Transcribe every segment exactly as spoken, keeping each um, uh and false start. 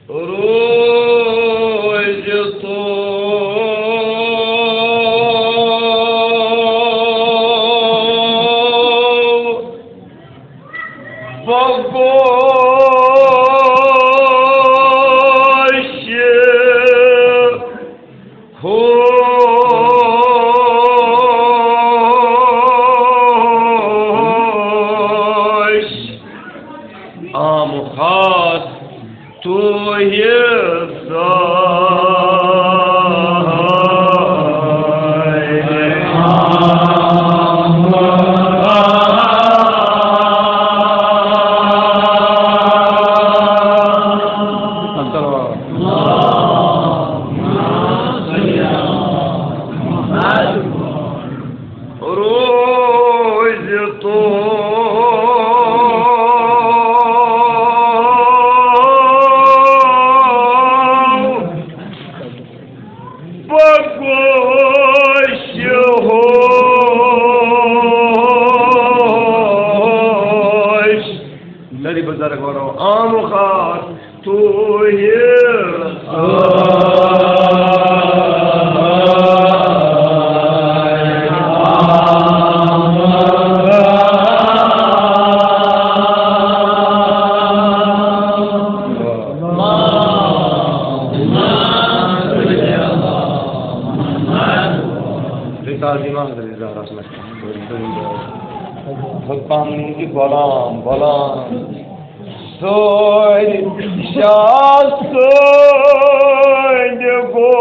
روزِ تو بگوش ہوش، عام و خاص تو یہ روز تو بگوش ہوش۔ لڑی بزرگ ورو عام و خاص تو یہ تعظیم حضرت زہرا صلی اللہ علیہ وسلم۔ خود پامنی کی غلام، غلام۔ سوری شاہ سوری گو۔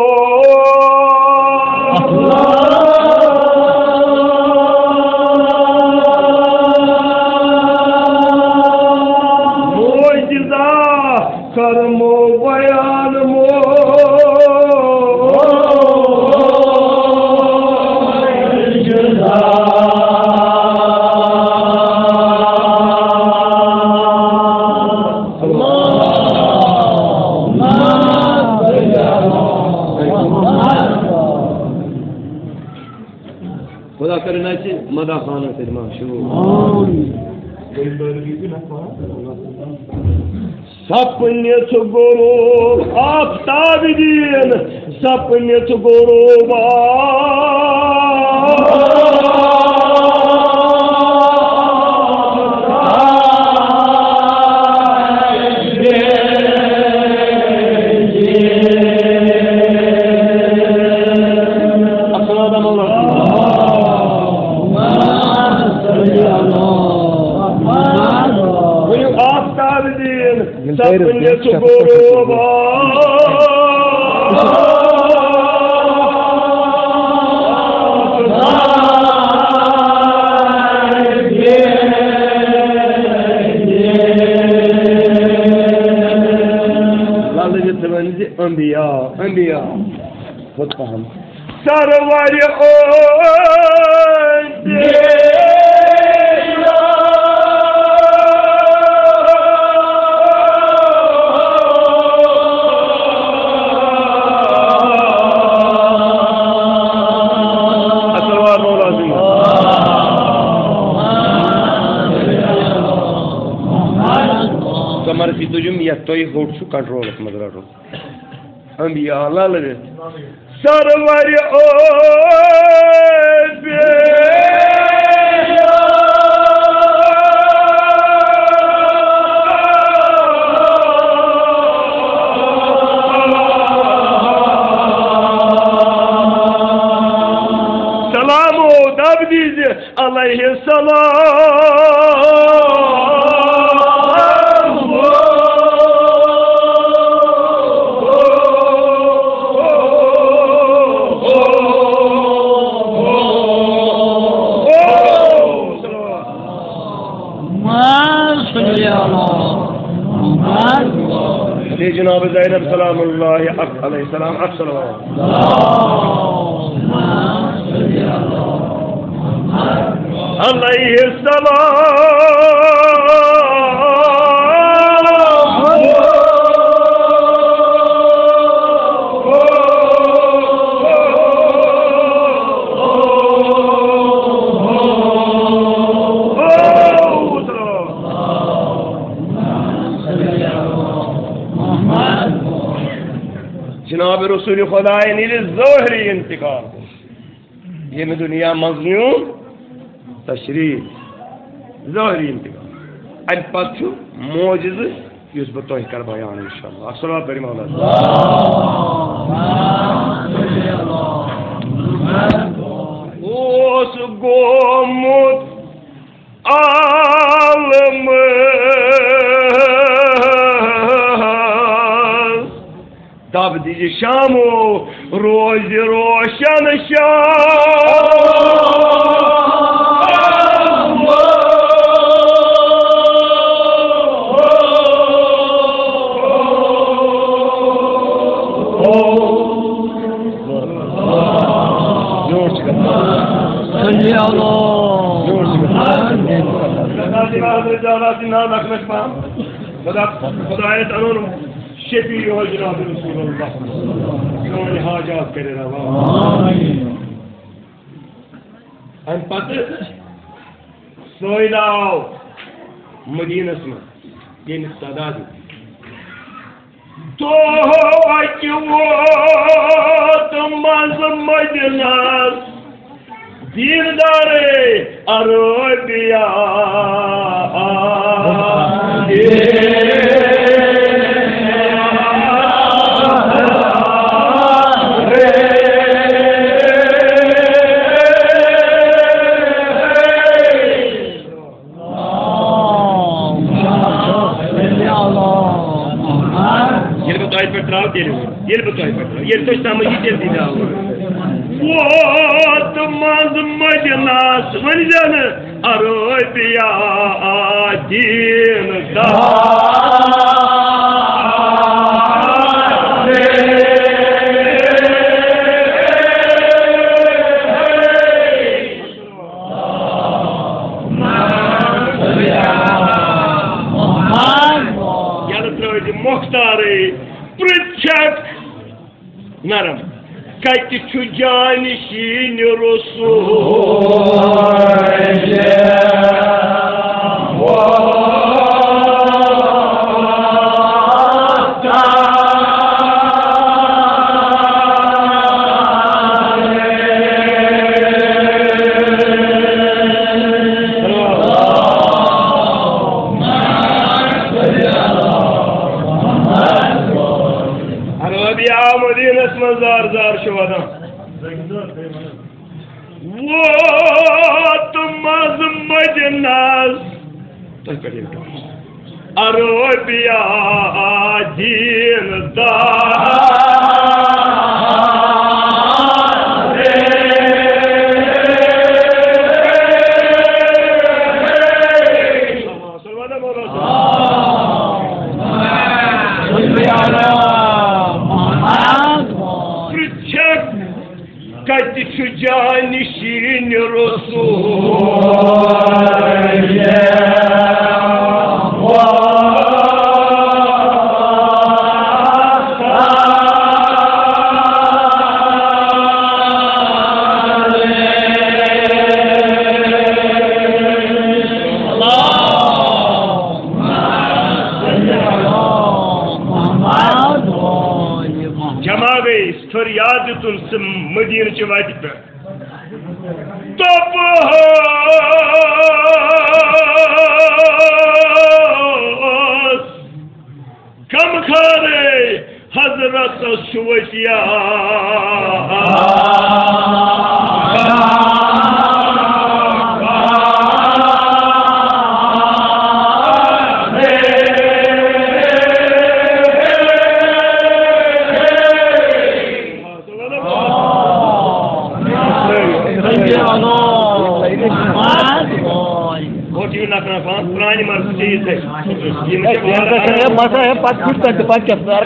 معجزہ کرمو بیان مو۔ خدا کرے نہ چی مدح خانہ سے مشہور۔ سپنِتھ غروب آفتاب دین، سپنِتھ غروب آفتاب دین۔ السلام علیکم۔ ؤنِو آفتاب دین۔ یِم کٔرِو سپنِتھ کینٛہہ غروب۔ لالہٕ دِتھ وَنہِ زِ انبیاء، انبیاء۔ ہُتھ پہم۔ سرور او اصل وار مولا عظیم۔ کمر تہِ تُجُم یتھ تۄہہِ ہوٚٹ چھُ کنٹرولس منٛز رٹُن۔ انبیاء لالہٕ دِتھ۔ سرور او سلام و دب دیجیے۔ علیہ السلام۔ جی جناب زینب سلام اللہ علیہ السلام، السلام۔ علیہ السلام۔ جناب رسول خدایَن ییٚلہِ ظٲہری انتقال کوٚر، ییٚمہِ دُنیا منٛز نیوٗن تشریٖف، ظٲہری انتقال۔ اَمہِ پتہٕ چھُ معجزٕ، یُس بہٕ تۄہہِ کرٕ بیان انشاءاللہ۔ السلام علیکم ورحمۃ اللہ۔ اوس گوٚمُت عالمس دب دِجہِ شامو، روزِ روشن شام۔ صلی اللہ۔ خدا، خدایس انُن شفیع جناب رسول اللہ، سٲنۍ حاجات کرِ روا۔ امہِ پتہٕ سٲیِل آو مدیٖنس منٛز، ییٚمِس تعداد دۄہ اَکہِ ووت منٛز مدینس دیٖندارے عربیا۔ ییٚلہِ بہٕ تۄہہِ پٮ۪ٹھ ترٛاوٕ، تیٚلہِ وَن۔ ییٚلہِ بہٕ تۄہہِ پٮ۪ٹھ ترٛاوٕ، ییٚلہِ تۄہہِ سَمٕجھ یی، تیٚلہِ دیٖزیٚو۔ ووت منٛز مدینس، ؤنۍزیٚو نہٕ عربیا دیٖن دار۔ یلہٕ ترٛٲوزِ مۄختارٕے، پرٛژھکھ نرم، کتہِ چھُ جانشین رسول؟ عربی آو مدینس منٛز زار زار چھُ ودان۔ ووت منٛز مدینس، تۄہہِ پٮ۪ٹھ ییٚلہِ کانٛہہ عربیا دیٖن دار۔ پرٛژھکھ، کتہِ چھُ جانشین رسول؟ جمع گٔے، فریاد دیُتُن سُہ مدیٖنہٕ چہِ وتہِ پٮ۪ٹھ۔ دوٚپُس، غمخارے، حضرتس چھُ وصیت۔ گوٚو ٹی وی نفرن پانہٕ پرٛانہِ مرضہٕ چھِ یِتھَے۔ یِم چھِ ہے، تیٚلہِ گژھِ ہے، پَتہٕ ہے، پَتہٕ کیُتھ تَتہِ، پَتہٕ کیٛاہ؟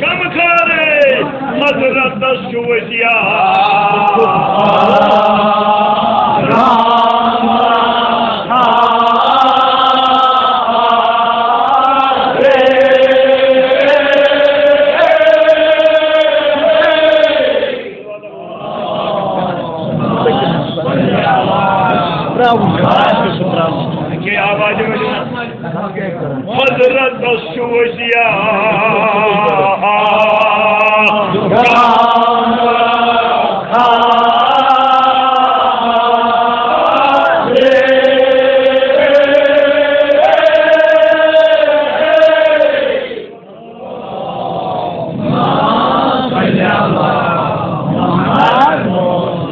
غمخارے، حضرتس چھُ وصیت۔ کہ آواز حضرت شوشیا۔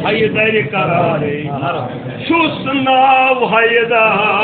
حیدر قرارے، چھُس ناو حیدر۔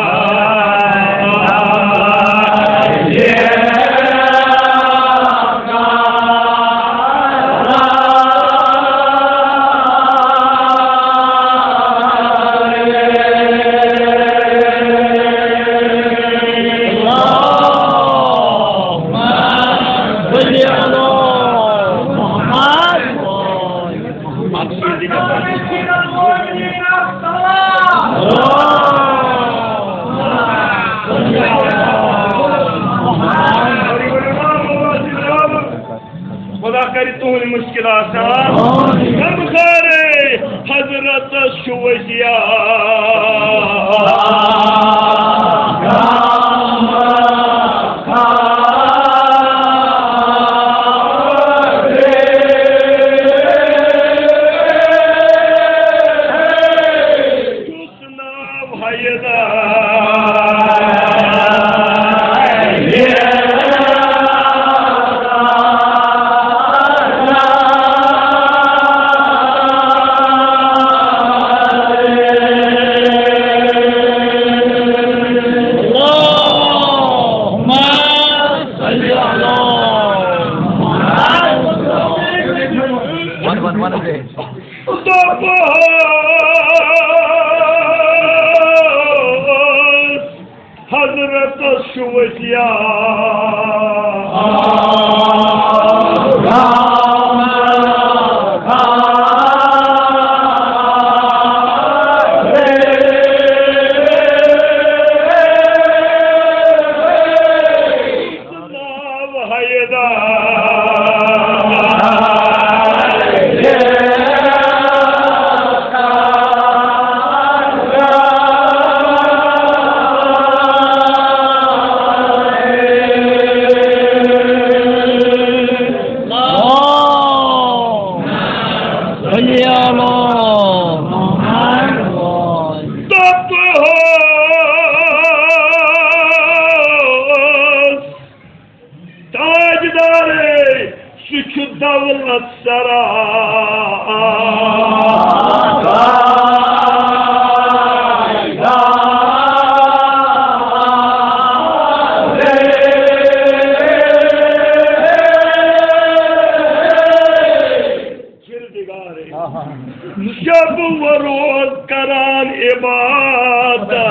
خدا کرِ تُہنٛدۍ مُشکِل آسان۔ غمخارے حضرتس چھُ وصیت۔ حضرتس چھُ وصیت۔ تاجدارے، سُہ چھُ دولت سرا۔ کردگارے، شب و روز کران عبادت۔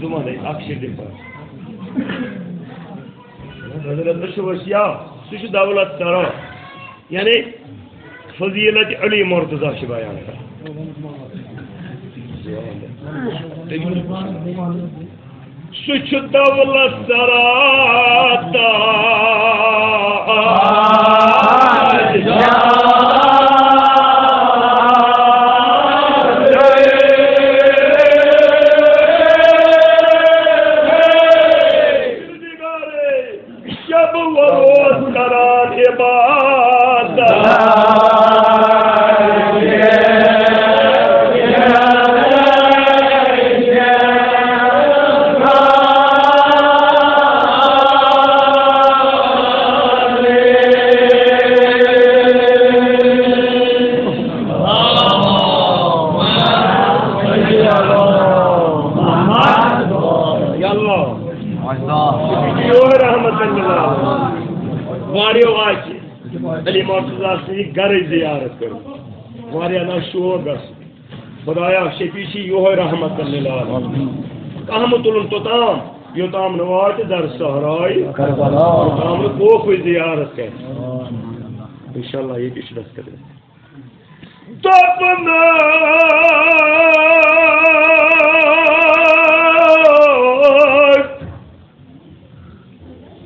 زُمرے، اکھ شیٖرتِم پاس۔ حضرت چھُ وصیت، سُہ چھُ دولت سرا، یعنی فضیلت علی مرتضی چھُ بیان کران۔ سُہ چھُ دولت سرا۔ شب و روز کران عبادت۔ یا اللہ۔ یوہے رحمت اللہ۔ واریاہو آسہِ علی مرتضی سٕنٛدِ گرٕچ زیارت کٔرمٕژ۔ واریاہ نہ شوق گژھِ۔ خدایا، شفیع چھِ یوہے رحمت للعالمین۔ کانٛہہ مہٕ تُلُن توٚتام۔ یوٚتام نہٕ واتہِ در صحرای کربلا۔ یوٚتام نہٕ کوفٕچ زیارت کرِ۔ انشاءاللہ ییٚتہِ چھُ دستخط۔ دوٚپُن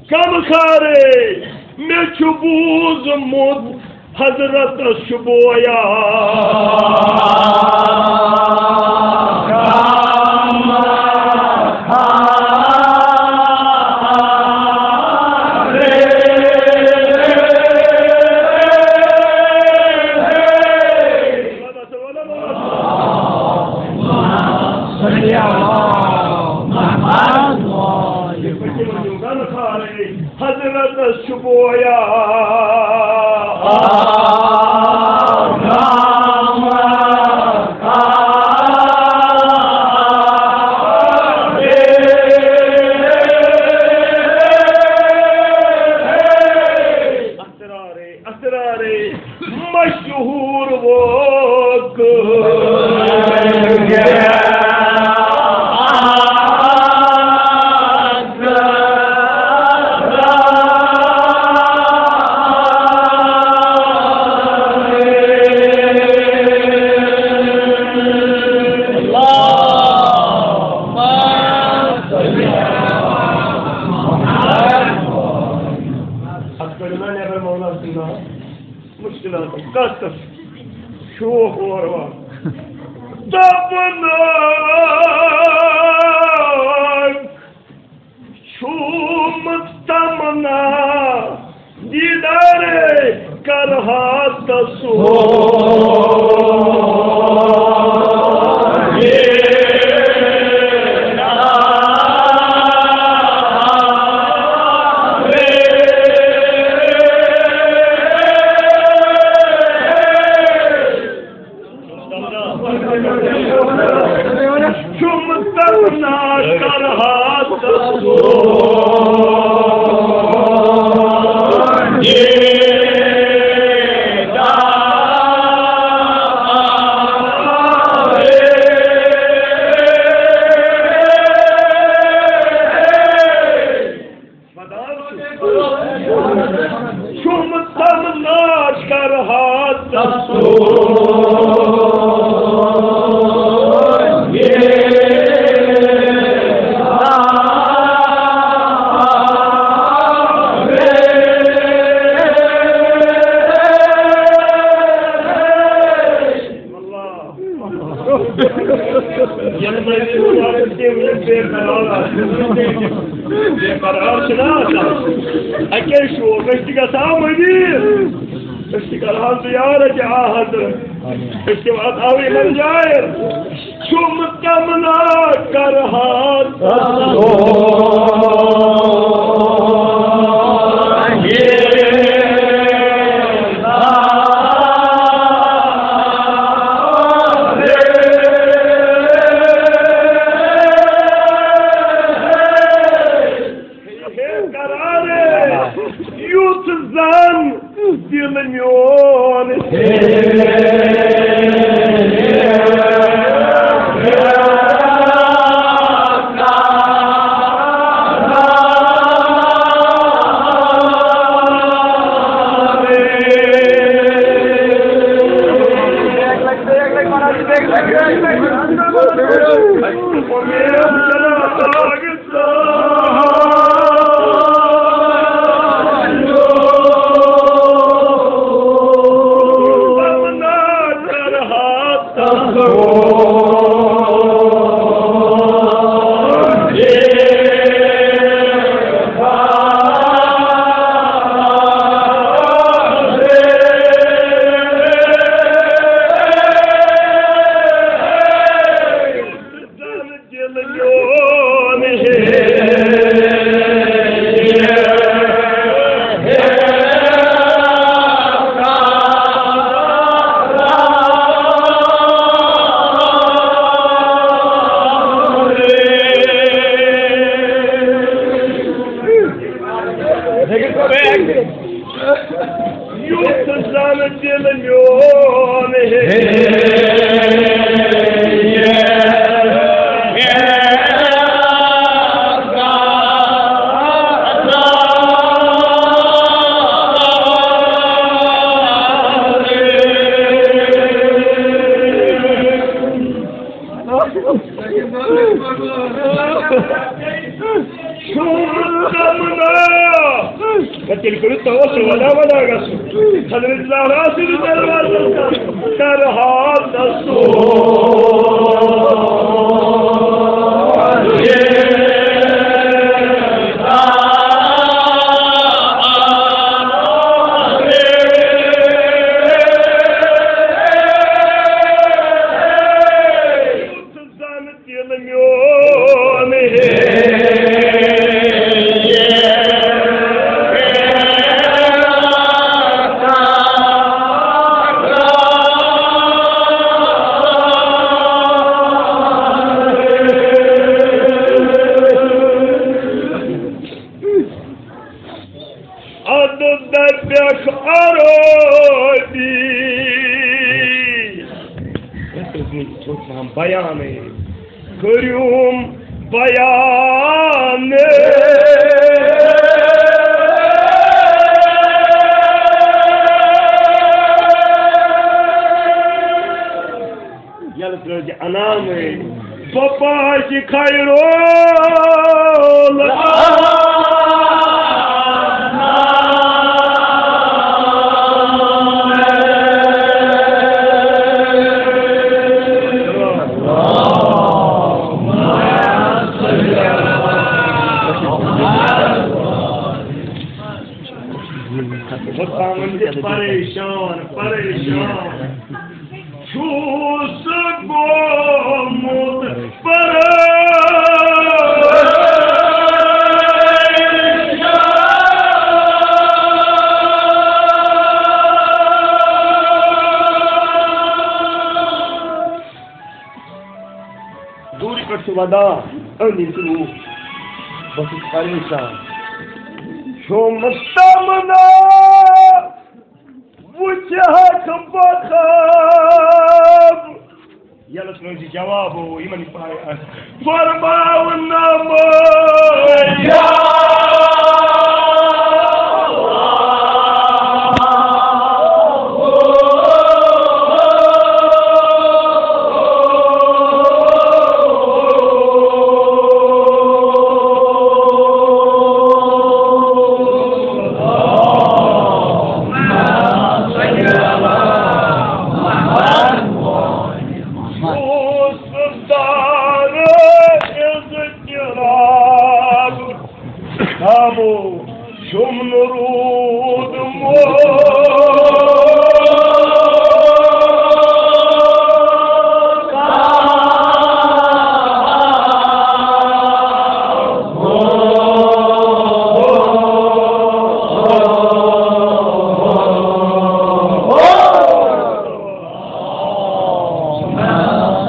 کم خارے، مےٚ چھُ بوٗزمُت حضرتس چھُ بویا۔ حضرتس چھُ بویا۔ اسرارے، اسرارے مشہور وہ۔ اتھ کٔڑِو نا نٮ۪بر مولا سُنٛد ناو۔ مُشکِلاتن، کَتھ کَتھ؟ شوق اورٕ وَ۔ دَپُن چھُم تمنا دیدارے کرہا تصور۔ چھُم تمنا کرہا تصور۔ چھُم تمنا کرہا تصور۔ ییٚلہِ مٔریٖض چھُ آسان، تِم یِم بے قرار آسان، بے قرار چھِنہ آسان، اَکے شوق، أسۍ تہِ گژھو مٔریٖض، أسۍ تہِ کَرہو زیارت آ حضرت، أسۍ تہِ واتہو یِمَن جایَن۔ چھُم تمنا کرہا تصور۔ ہے قرارے، یُتھ زن دل میون۔ زن دل میون ہے۔ یُتھ زن دل میون ہے۔ تمنا۔ تیٚلہِ کٔرِو توکل، ودا ودا گژھُن۔ حضرت زہرا سٕنٛدِس دروازس کر، کرہا تصور۔ زن تیل میون ہے۔ ادٕ دَپٮ۪کھ عربی۔ بیانٕے۔ کٔرِوم بیان۔ یلہٕ ترٲوزِ انامٕے۔ بپاجہِ خیرول۔ پریشان، پریشان۔ چھُس گوٚمُت پریشان۔ دوٗرِ پٮ۪ٹھ چھُ ودان، أنٛدۍ أنٛدۍ چھُ لوٗکھ۔ بہٕ چھُس پریشان۔ چھُم تمنا وٕچھکھ بہٕ خواب۔ یلہٕ ترٲوزِ جواب، ہو، یِمن یہِ پاے آسہِ۔ فرماو نمٲیِش۔ دوستدار اضطراب، تابو چھُم نہٕ روٗدمُت۔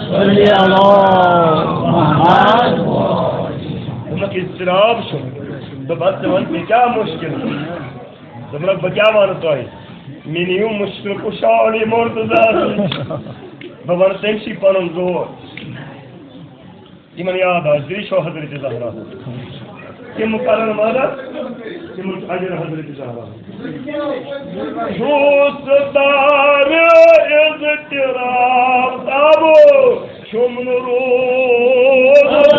صلی علی محمد۔ دوٚپمَکھ، اضطراب چھُم۔ دوٚپمَس، ژٕ وَن، ژےٚ کیٛاہ مُشکِل چھُ؟ دوٚپمَکھ، بہٕ کیٛاہ وَنہٕ تۄہہِ؟ مےٚ نِیِو مُشرِکو شاہ علی مرتضیٰ نِش۔ بہٕ وَنہٕ تٔمۍ سٕے پَنُن زور۔ یِمن یاد آسہِ، بیٚیہِ چھو حضرت زہرا۔ تِم کرن مدد، تِمن چھُ اجر حضرت زہرا۔ چھُس دار اضطراب تابو، چھُم نہٕ روٗد۔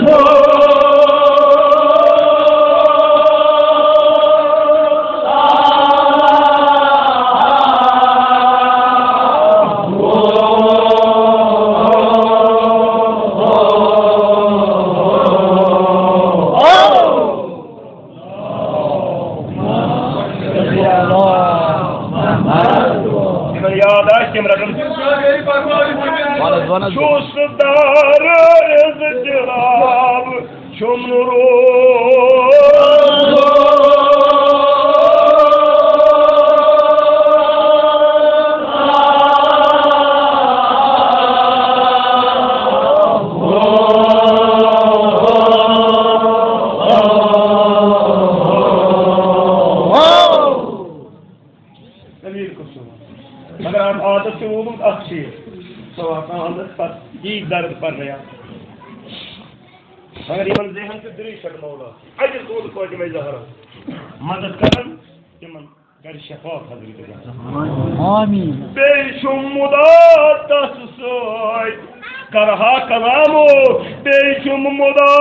یِمن یاد آسہِ، تِم رٹن۔ وَن حظ، وَن حظ۔ چھُس دار اضطراب، چھُم نہٕ روٗد۔ امیر قسم۔ مگر اتھ عادت چھُ روٗدمُت اکھ چیٖز، سُہ واتناوان ٲسۍ پتہٕ یی درد پرنہٕ یَتھ۔ مگر یِمن ذہن چھُ دِلٕے چھکھ مولا۔ اَتہِ روٗد فاطمہ زہرا مدد کران، تِمن کرِ شفاعت حضرت زہرا۔ آمین۔ بیٚیہِ چھُ مُدا تس سۭتۍ کرہا کلامو، بیٚیہِ چھُم مُدا۔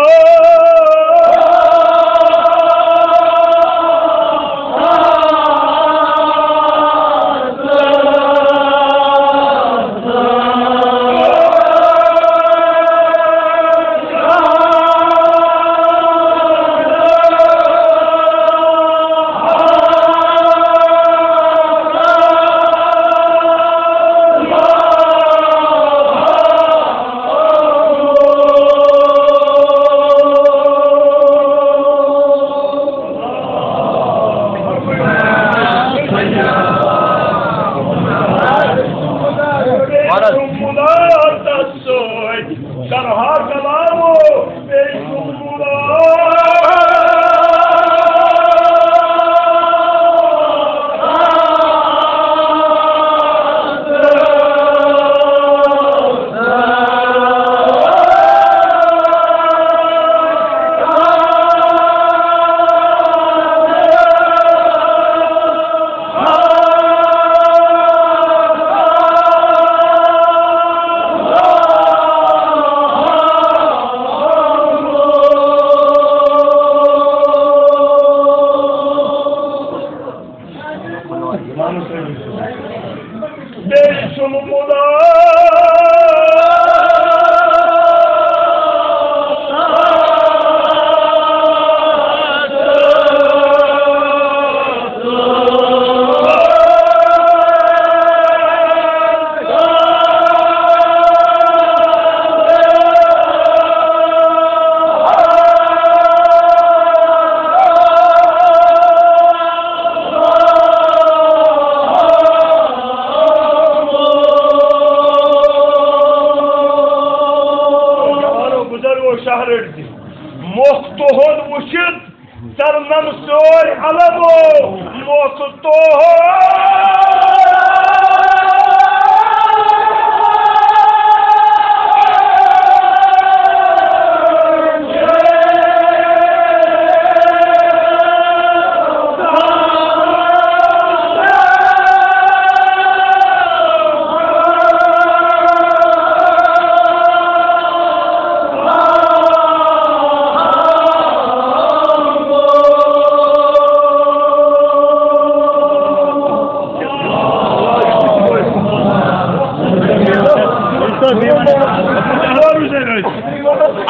نم سورۍ علمو موت توہو۔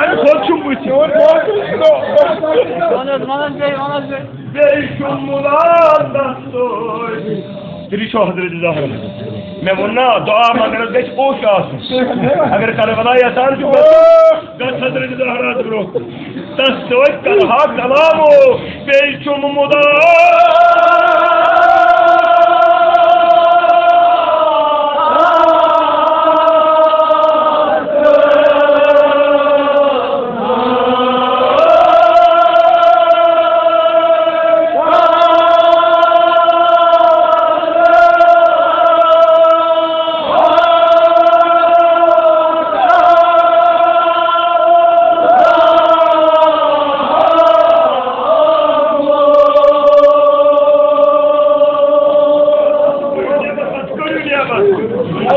اَمہِ کھۄتہٕ چھُم بٕتھِ۔ وَن حظ، وَن حظ بیٚیہِ، وَن حظ بیٚیہِ۔ بیٚیہِ چھُم مُلان دَستوے۔ تیٚلہِ چھُ حضرت زہرا۔ مےٚ ووٚن نا، دُعا منٛگنَس گژھِ اوٚش آسُن۔ اگر کربلا یَژھان چھُ گژھُن، گژھ حضرت زہرا برٛونٛہہ۔ تَس سۭتۍ کرٕ ہا کلامو، بیٚیہِ چھُم مُدام۔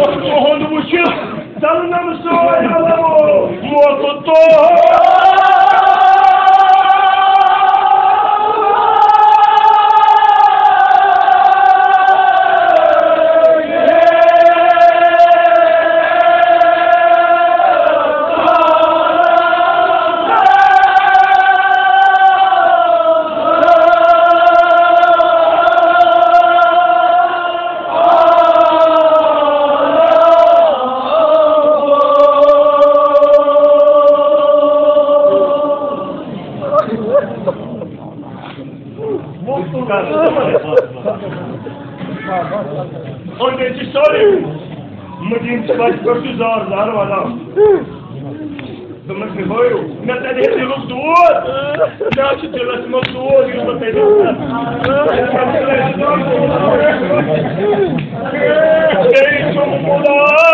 تُہُنٛد وٕچھِتھ ژَلنَم سورُے علمو، موت توہو۔ أنٛدۍ أنٛدۍ چھِ سٲری مدیٖنہٕ چھِ وَتہِ پٮ۪ٹھ چھُ زار زار وَنان۔ دوٚپمَس، "یہِ ہٲیِو، مےٚ تَتہِ ہے دِلُک دود، مےٚ حظ چھُ دِلَس منٛز دود، یُس بہٕ تَتہِ اوسُس۔" بیٚیہِ چھُم خۄدا۔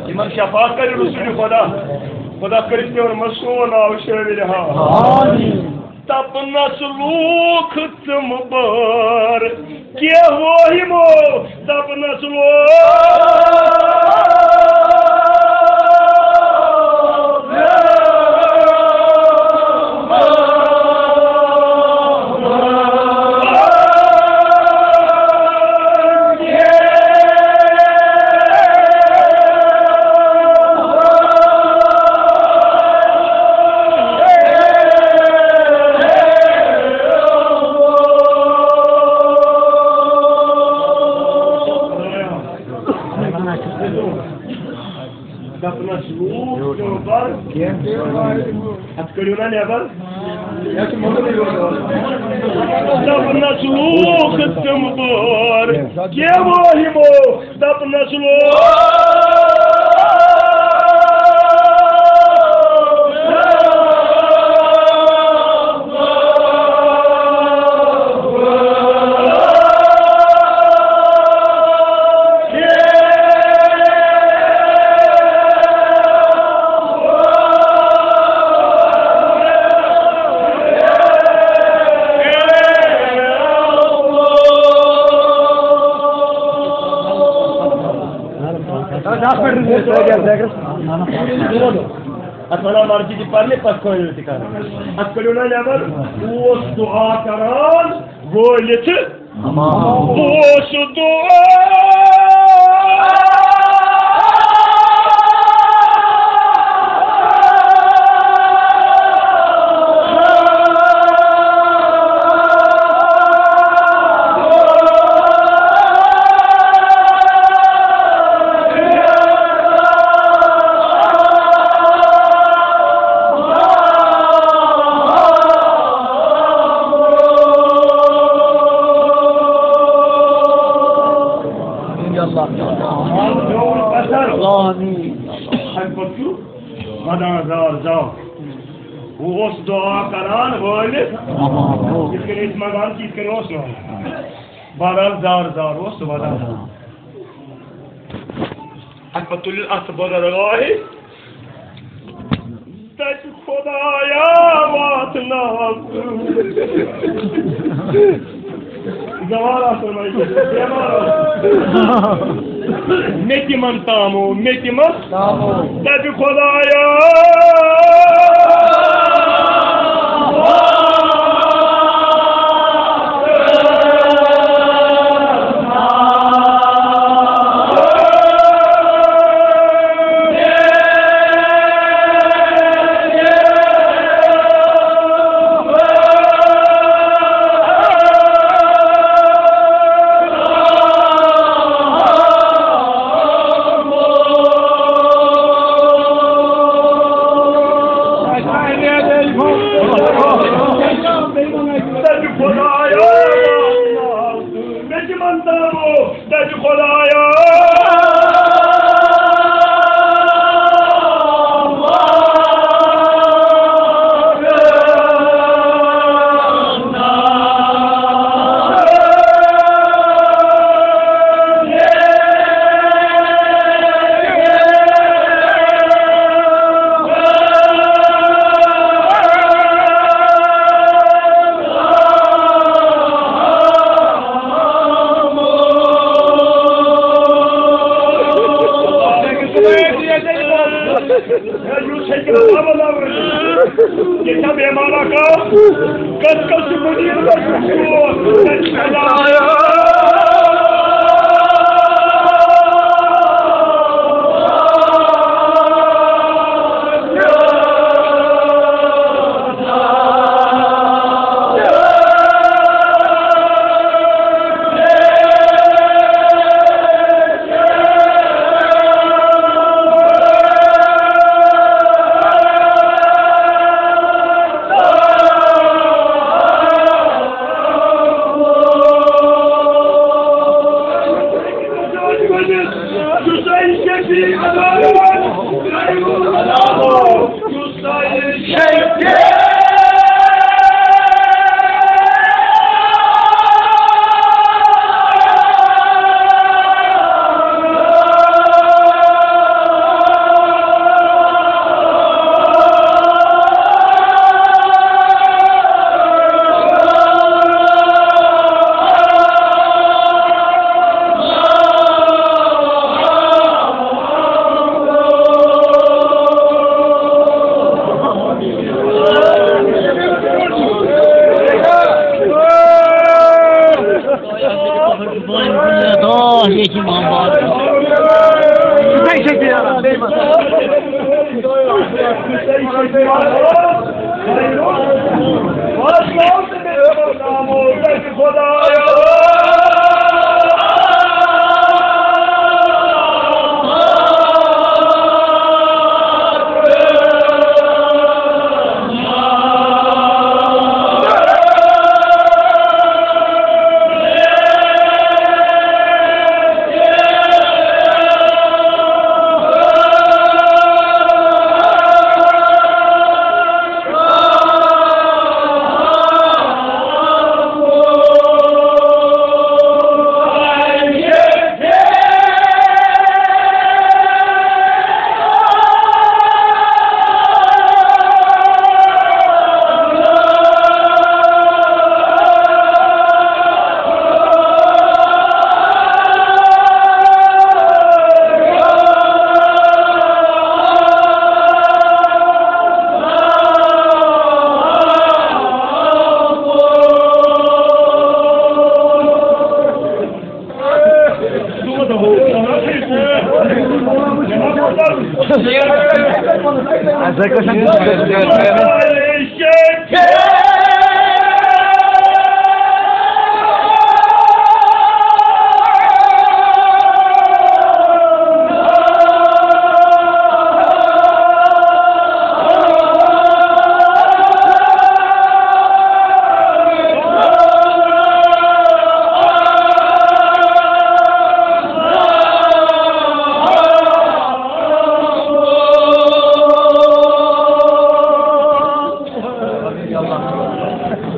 یِمن شفاعت کَرِ رسول خدا۔ خدا کٔرِتھ تِمن منٛز سون ناو شٲمِل۔ ہا۔ آمین۔ دَپنَس لوٗکھ تِم بار کیٛاہ وٲہِمو، دَپنَس لوٗکھ۔ دَپنَس لوٗکھ تِم بار۔ اَتھ کٔڑِو نا نٮ۪بر۔ دَپنَس لوٗکھ تِم بار کیٛاہ وٲہِمو، دَپنَس لوٗکھ۔ اتھ ونان مرضی تہِ پرنہِ، پتہٕ کٲنِل تہِ کران۔ اتھ کٔڑِو نا نٮ۪بر، اوس دُعا کران وٲلِتھ۔ اوس دُعا۔ آمین۔ اَمہِ پَتہٕ چھُ وَدان زار زار۔ بہٕ اوسُس دُعا کران وٲلِتھ، یِتھ کٔنۍ أسۍ منٛگان چھِ، یِتھ کٔنۍ اوس نہٕ۔ بہرحال، زار زار اوس سُہ وَدان۔ اَتھ پَتہٕ تُلِن اَتھٕ بُزرگاہہِ، دَپہِ خۄدایا واتناو۔ بٮ۪مار آسان وۄنۍ، بٮ۪مار آسان۔ مےٚ تہِ مَن تامو، مےٚ تہِ مَن۔ دَپہِ خۄدایا۔ یُس ہیٚکہِ نہٕ عمل آورٕ۔ یہِ چھا بیمار اکھ؟ کس کس چھُ مُنیٖب لگُن؟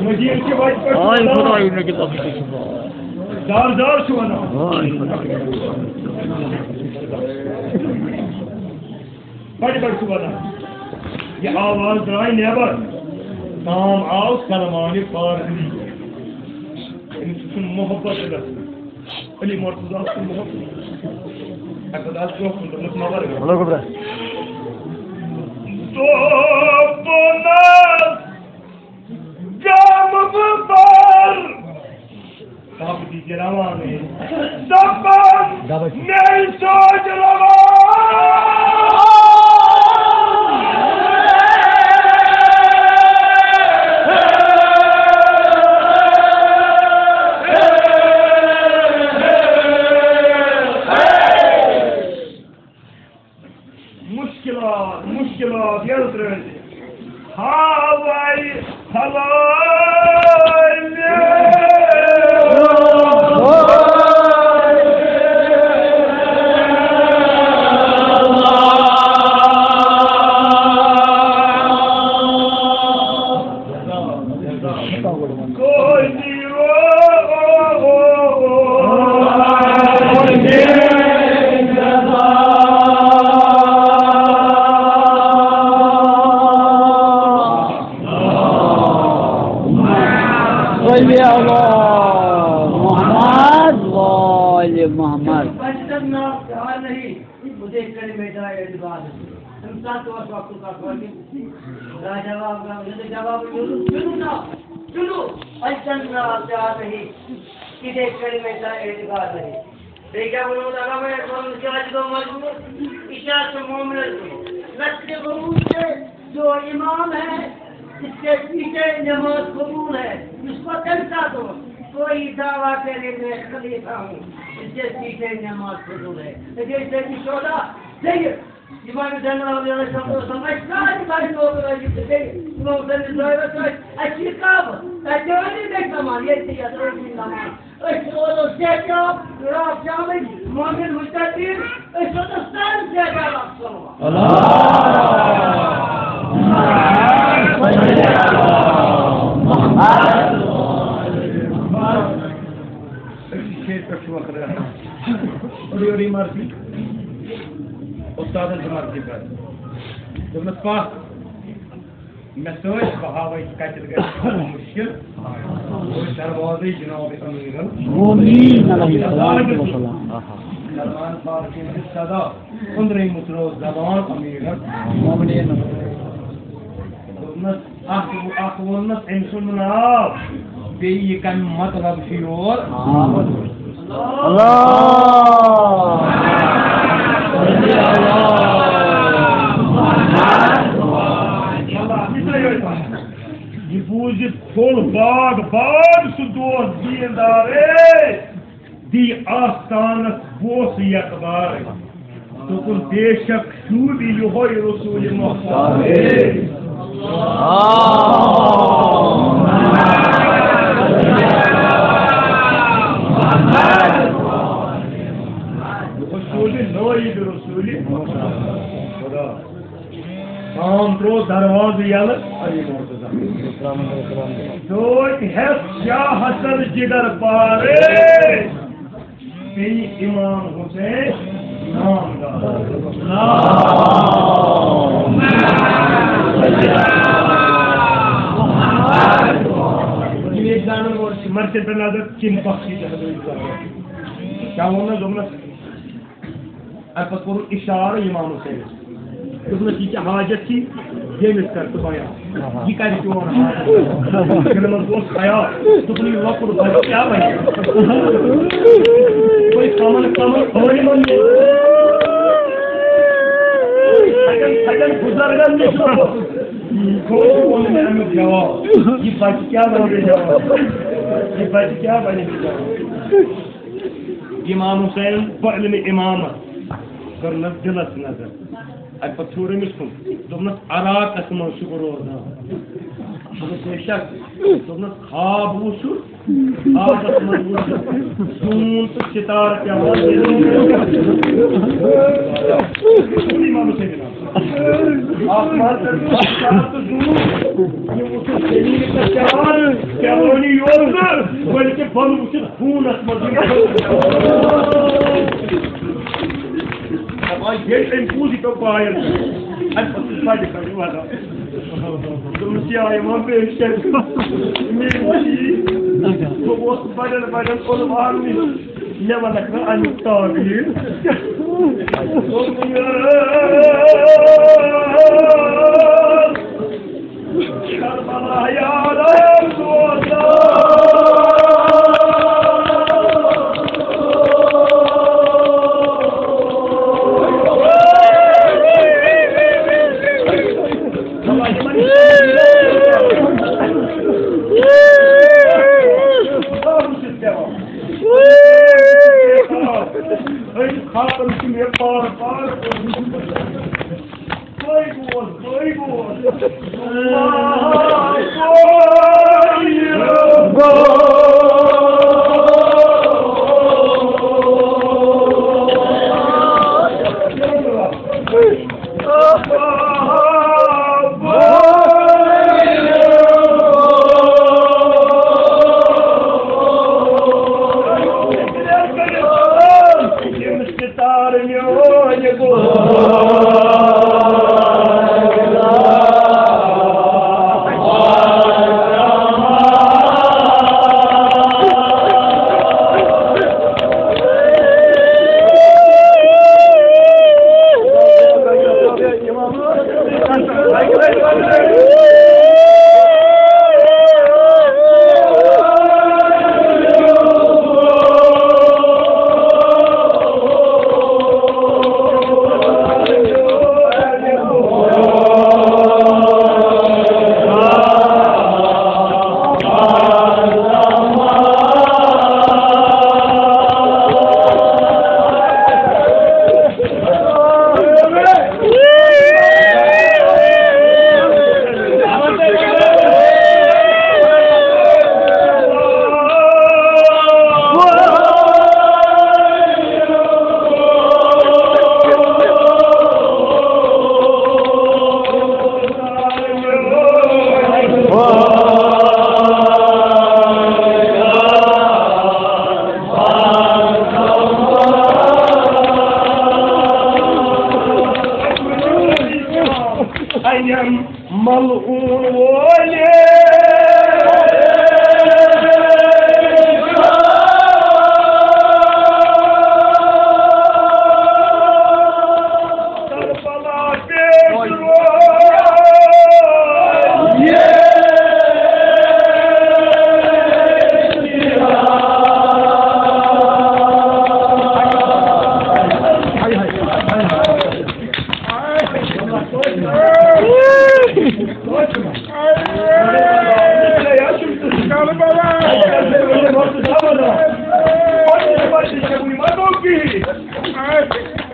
مدیٖنہٕ کہِ وَتہِ پٮ۪ٹھ آے خۄداے نبی۔ دار دار چھُ وَنان۔ آے خۄداے۔ بڑِ بڑِ چھُ وَنان۔ یہِ آواز درٛاے نٮ۪بر۔ تام آو سلمان فارسی۔ أمِس چھُ محبت گژھان۔ علی مرتضیٰ سُنٛد محبت۔ اَمہِ پَتہٕ آو برٛونٛہہ کُن دوٚپمَس، مگر ہلو گوٚبرا۔ دوٚپمَس، گامہٕ بہٕ بَر۔ کَب دِژ روانٕے۔ دَپان، دَپان۔ مےٚ سوچ روان۔ مُشکِلات، مُشکِلات یَلہٕ ترٛٲوِتھ۔ ہاوَے ہلٲوِتھ۔ صلی علی محمد و آل محمد۔ بچتن نام کہا نہیں، مجھے کلمے کا اعتبار ہے۔ ہم ساتھ تو وقت کا فرق ہے۔ راجا باب کا، مجھے جواب چلو، چلو، چلو۔ بچتن نام کہا نہیں، مجھے کلمے کا اعتبار نہیں۔ بیٚیہِ کیٛاہ ووٚنمُت علامہ اقبالن؟ کیٛاہ چھُ گوٚو مجبوٗر؟ یہِ چھا سُہ مومنس منٛز؟ لشکر غرور سے جو امام ہے، اس کے پیچھے نماز قبول ہے۔ اس کو کیسا دو؟ کوئی دعویٰ کرے میں خلیفہ ہوں، اس کے پیچھے نماز قبول ہے۔ جیسے کہ شولا، صحیح۔ امام زین العابدین علیہ الصلوۃ والسلام، اَسہِ سارے بھائی لوگ رٲضی تہٕ بیٚیہِ امام حسین زٲہِد صٲب، اَسہِ چھِ یہِ کعبہٕ، تَتہِ تہِ ٲسۍ أسۍ نماز، ییٚتہِ تہِ یَتھ ٲسۍ أسۍ نماز۔ أسۍ روزو صحتیاب، راتھ شامٕکۍ مؤمن مستقیم، أسۍ روزو سارے صحتیاب۔ اَکھ صلوات۔ اللہ۔ أسۍ چھِ ییٚتہِ پٮ۪ٹھ شوق رَٹان۔ اورٕ یورٕ یہِ مرضی، اُستادَن چھِ مرضی کَرٕنۍ۔ دوٚپمَس، پَکھ۔ مےٚ سۭتۍ بہٕ ہاوَے کَتٮ۪تھ گژھِ مُشکِل۔ دروازَے جناب امیٖرَن۔ آمین علیہ الصلوۃ والسلام۔ سلمان فارسی ہٕنٛز صدا أنٛدرَے مُژروو زبان امیٖرَن۔ آمین۔ دوٚپنَس، اَکھ، اَکھ ووٚننَس أمۍ سُنٛد ناو، بیٚیہِ یہِ کَمہِ مطلب چھُ یور آمُت۔ اللہ۔ یہِ بوٗزِتھ پھوٚل باغ باغ سُہ دوست دیٖندارے، دی آستانس بوس یکبار۔ دوٚپُن، بے شک شوٗبہِ یِہوٚے رسول مختار۔ یِہوٚے شوٗبہِ نٲیِد رسول مختار۔ خدا۔ تام ترٛوو دروازٕ یَلہٕ علی مرتضیٰ۔ توتہِ ہٮ۪تھ شاہ حسن جگر پارے، بیٚیہِ امام حسین نامدار۔ ییٚلہِ ییٚتہِ زانن وول چھِ، مرچن پٮ۪ٹھ نظر، کِم بخشی چھِ حضرت زانان۔ کیٛاہ ووٚن مےٚ؟ دوٚپنَس، اَمہِ پَتہٕ کوٚرُن اِشارٕ اِمام حُسینَس۔ دوٚپنَس، یہِ کیٛاہ حاجت چھِ؟ ییٚمِس کر ژٕ بیان۔ یہِ کَرِ چون حاجت؟ یِمَن منٛز اوس خیال۔ دوٚپُن، یہِ لۄکُٹ بَچہٕ کیٛاہ وَنہِ؟ کوئی کمن کمن عٲلمَن ییٚلہِ اَتٮ۪ن بُزرگن نِش گوٚو ووٚن مےٚ اَمیُک جواب۔ یہِ بَچہِ کیٛاہ وَنہِ مےٚ جواب؟ یہِ بَچہِ کیٛاہ وَنہِ مےٚ جواب؟ امام حسین بہٕ علمِ امامت کٔرنَس دِلس نظر۔ اَمہِ پتہٕ پھیوٗر أمِس کُن، دوٚپنَس، "عراقس منٛز چھُکھ روزان؟" دوٚپُس، "بے شک۔" دوٚپنَس، "خواب وُچھُکھ؟" خوابس منٛز وُچھ زوٗن تہٕ سِتارٕ پٮ۪وان۔ آسمان پٮ۪ٹھ وُچھ سِتارٕ تہٕ زوٗن۔ یہِ وُچھُکھ زٔمیٖنہِ پٮ۪ٹھ پٮ۪وان، پٮ۪وٲنی یوت نہٕ، بلکہِ بۄنہٕ وُچھُکھ خوٗنس منٛز یِم۔ دَپان، ییٚلہِ أمۍ بوٗز یہِ پیوٚو پایَن، اَمہِ پَتہٕ چھُ سۄ تہِ کَرٕنۍ وَدان۔ دوٚپمَس، "یا اِمام، بے شک، میٛٲنۍ چیٖز، بہٕ اوسُس بَڑٮ۪ن بَڑٮ۪ن علماہَن نِش، مےٚ وَنَکھ نہٕ اَمیُک تعبیٖر۔" دوٚپُن، کربلا یاد آیا۔ ملعون وول۔ کربلا پیش روی۔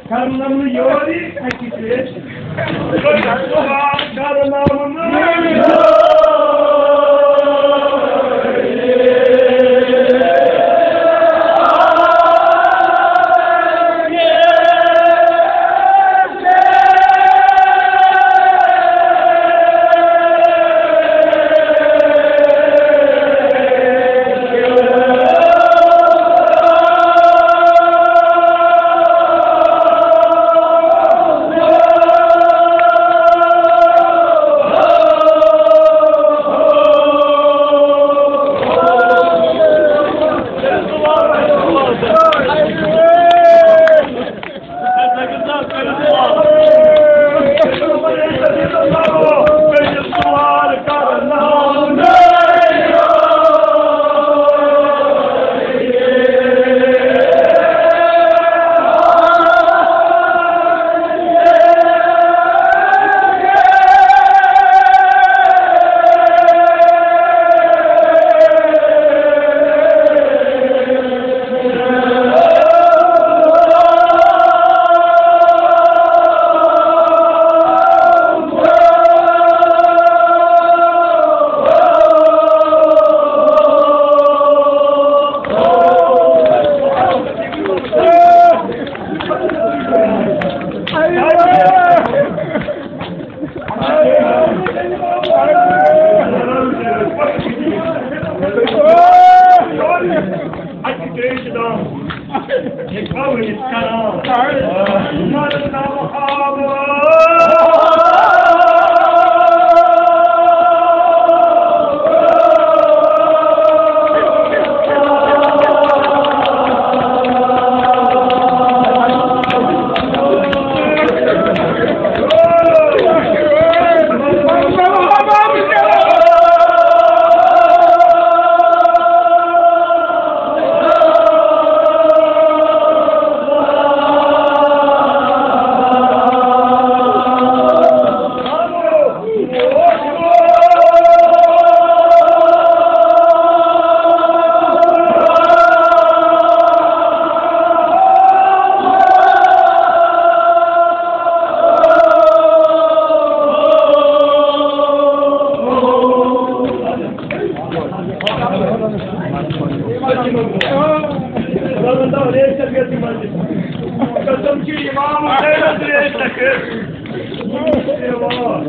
کرنم یوری اکی پیش۔ کرنم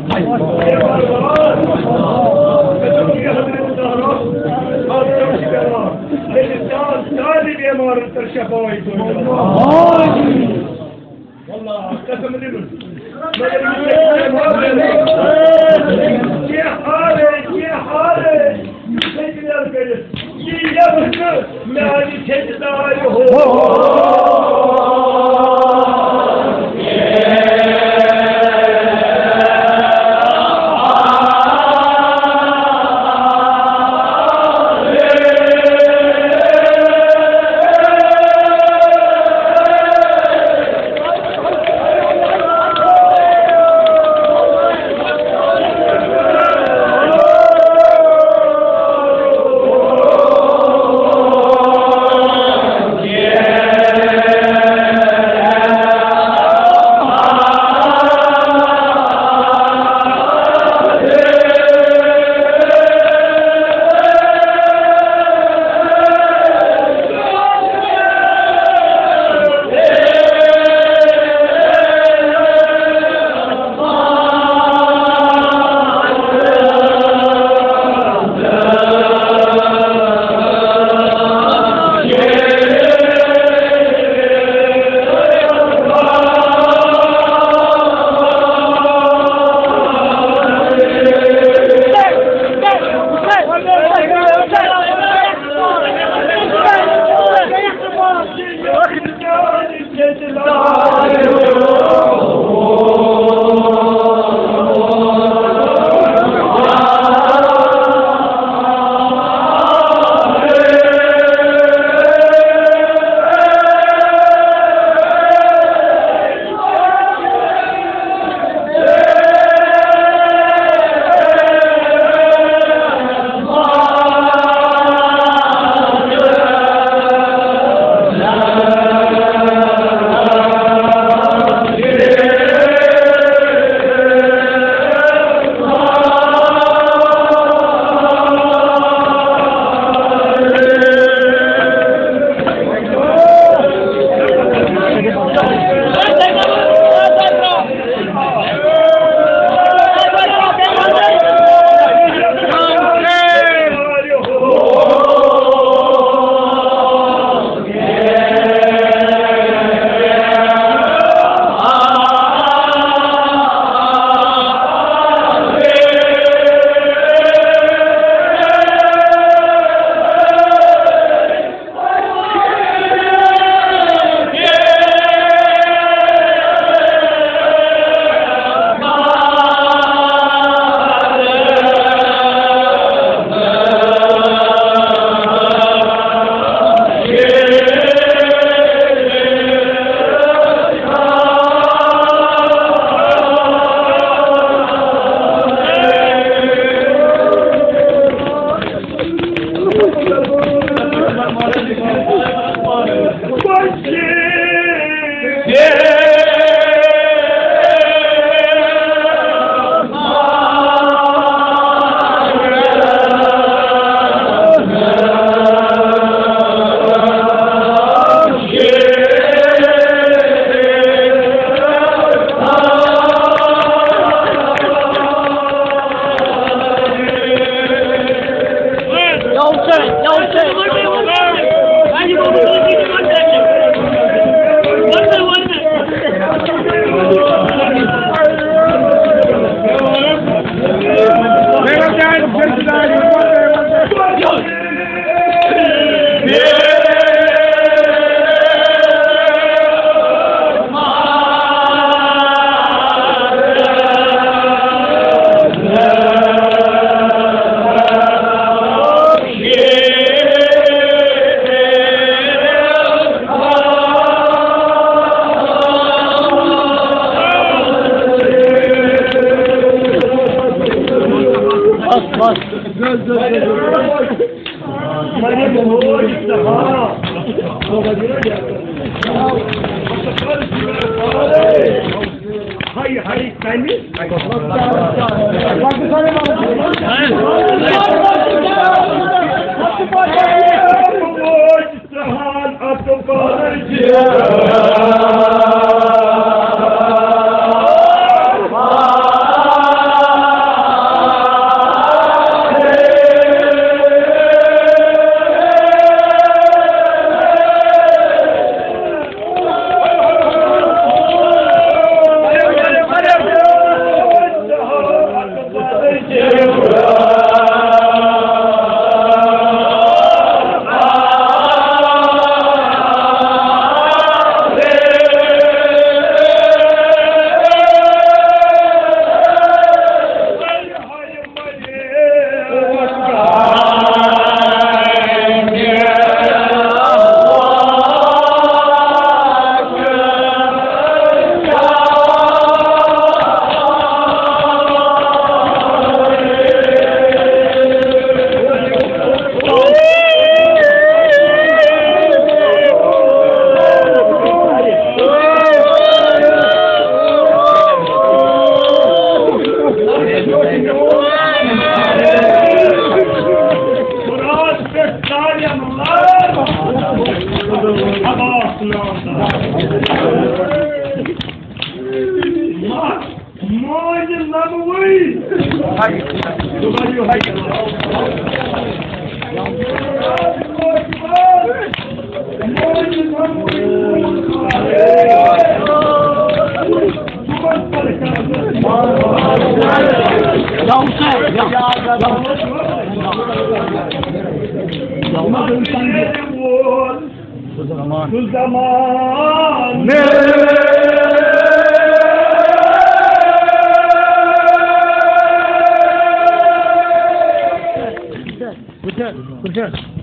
حضرت زہرا، آز کیٛاہ چھِ بیمار؟ ییٚلہِ سانہِ سارنٕے بیمارن پٮ۪ٹھ شفا واتہِ۔ واللہ قسم دِنہٕ۔ مگر یہِ چھِ کینٛہہ حالے، کینٛہہ حالے۔ یہِ چھِ کٔرِتھ۔ یہِ یَتھ نہٕ میٛانہِ ٹھیکہٕ دارِ ہو۔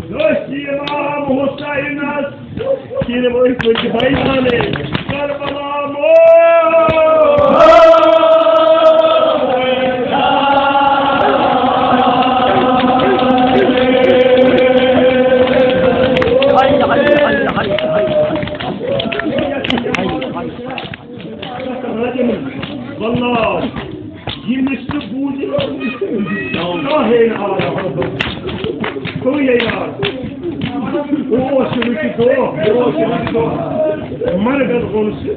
أسۍ چھِ امام حسینس کِنہٕ أسۍ چھِ بٲیِزانٕے؟ کربلا مول۔ واللہ، ییٚمِس نہٕ بوٗزِتھ کانٛہہ ہے نہٕ آو۔ کٕمٕے ہے نہٕ آو۔ اوس یہِ وٕنہِ دۄہ، اوس یہِ وٕنہِ دۄہ۔ مرگن اوٚن سُہ۔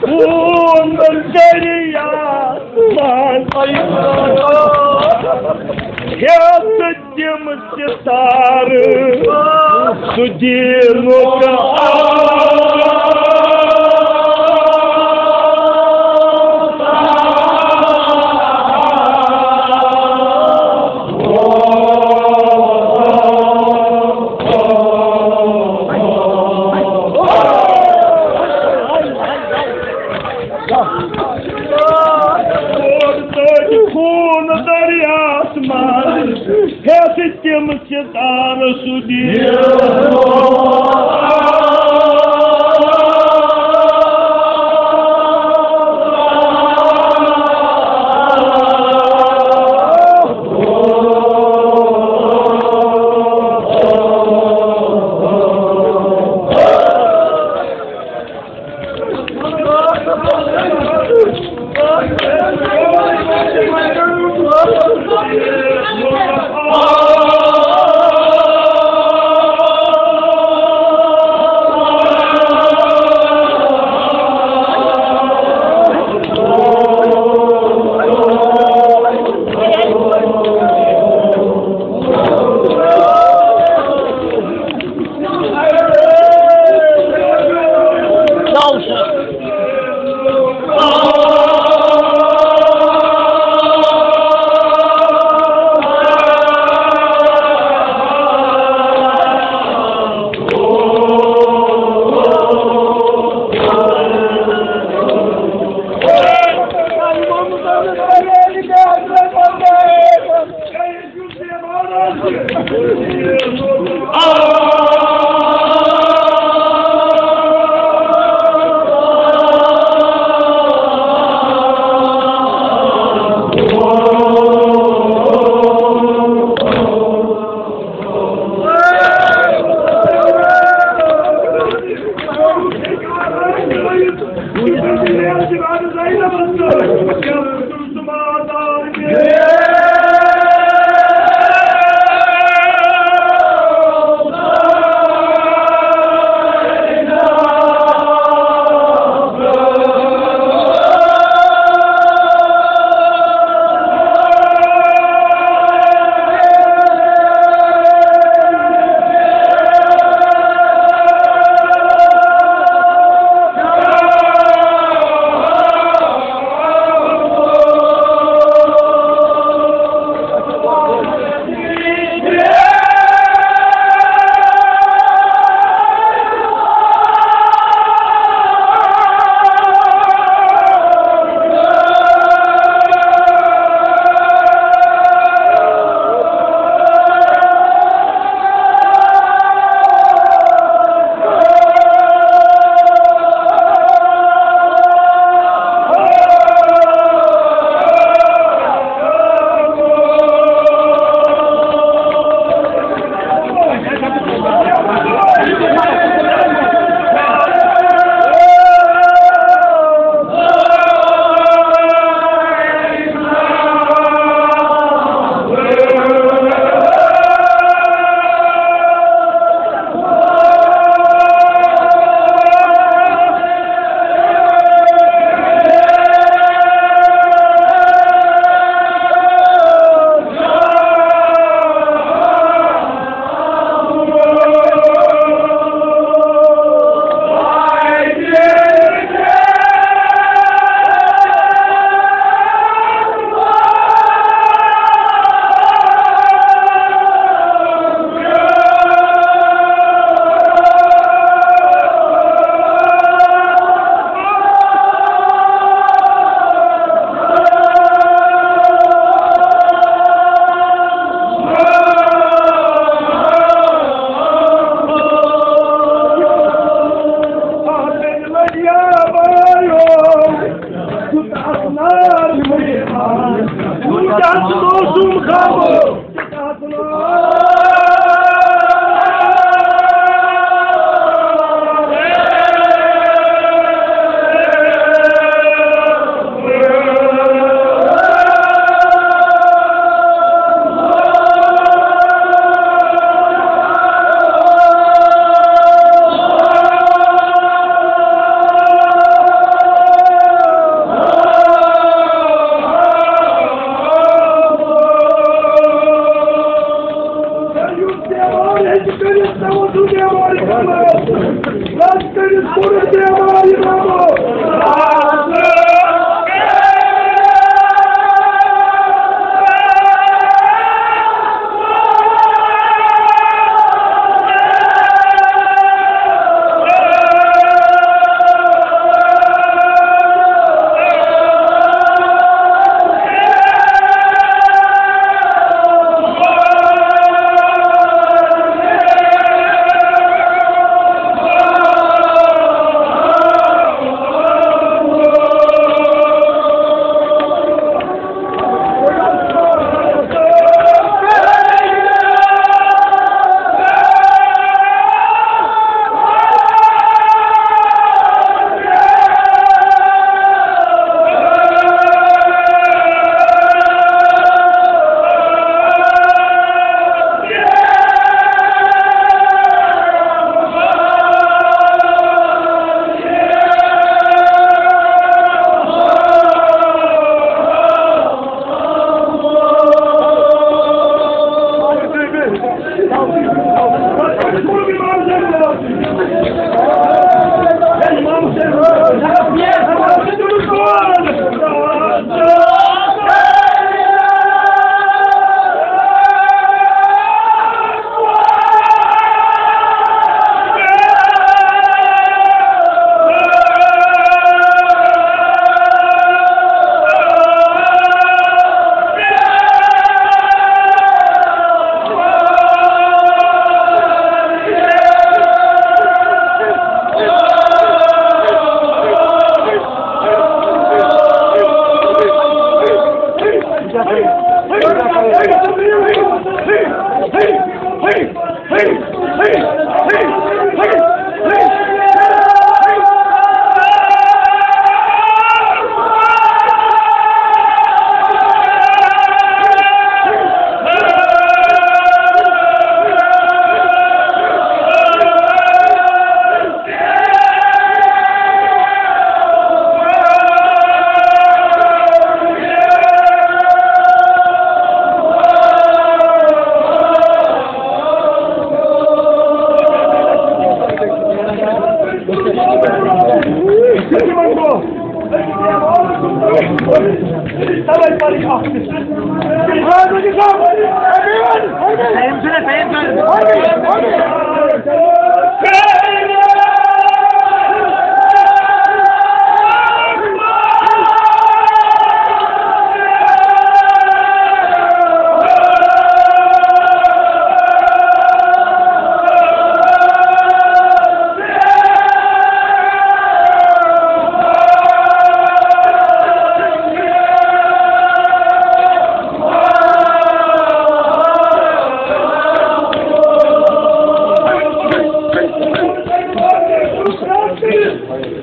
خوٗن دریا مان۔ ہیٚتھ تِم ستارٕ سُہ دیٖنُک۔ خوٗن دریاہس منٛز ہیٚتھ تِم ستارٕ سُہ دیٖنُک۔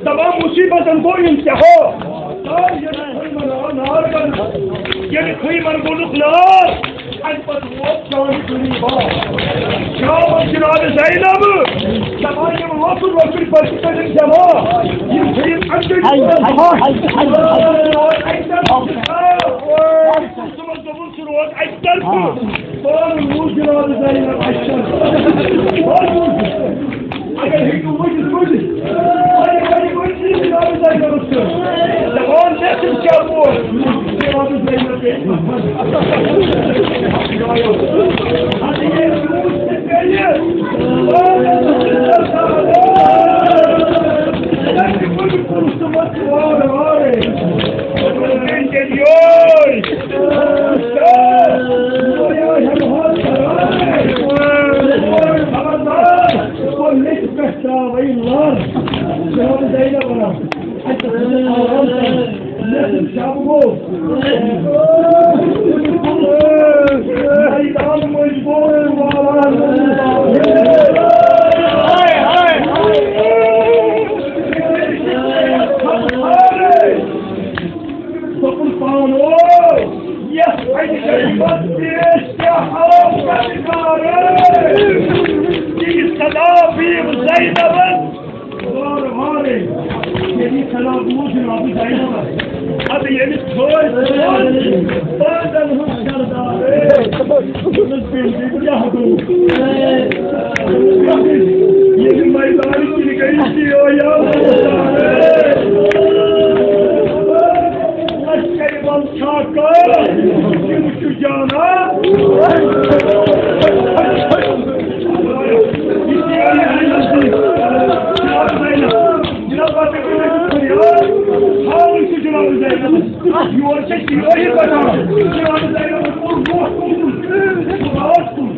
دپان مصیبتن گوٚو انتہا۔ ییٚلہِ خیمن گوٚو نار، ییٚلہِ خیمن گوٚو نار، اَمہِ پتہٕ ووت جان غریٖبا۔ شام جناب زینب، دپان یِم لۄکٕٹۍ لۄکٕٹۍ بچہٕ کٔرِن جمع۔ یِم چھِ یِم اَمہِ ہاے، ہاے، ہاے، ہاے، ہاے۔ صُبحس دوٚپُن، سُہ روز اَکہِ طرفہٕ۔ آ۔ پانہٕ وُچھ جناب زینب اَکہِ طرفہٕ۔ اگر ہیٚکِو ؤنِتھ، ؤنِتھ۔ اگر ہیٚکِو ؤنِتھ، جناب زینبَس چھُ۔ دَپان، مےٚ چھُ کیٛاہ ووت؟ جناب زینب گٔے۔ ییٚمِس خٲلۍ پانٛژن ہُنٛد سردار۔ أمِس پیٚیہِ کیٛاہ گوٚو؟ ییٚمہِ مٲدانٕکۍ کِنۍ گٔیہِ تہِ یو یا لشکرِ بل چھا کٲم؟ یِم چھِ جانا۔ جناب، پتہٕ کٔرِو فریاد۔ خاموشی جناب زینب۔ یور چھِ سیٲہی پکان۔ جناب زینب کوٚر برونٛہہ کُن۔ خدایَس کُن۔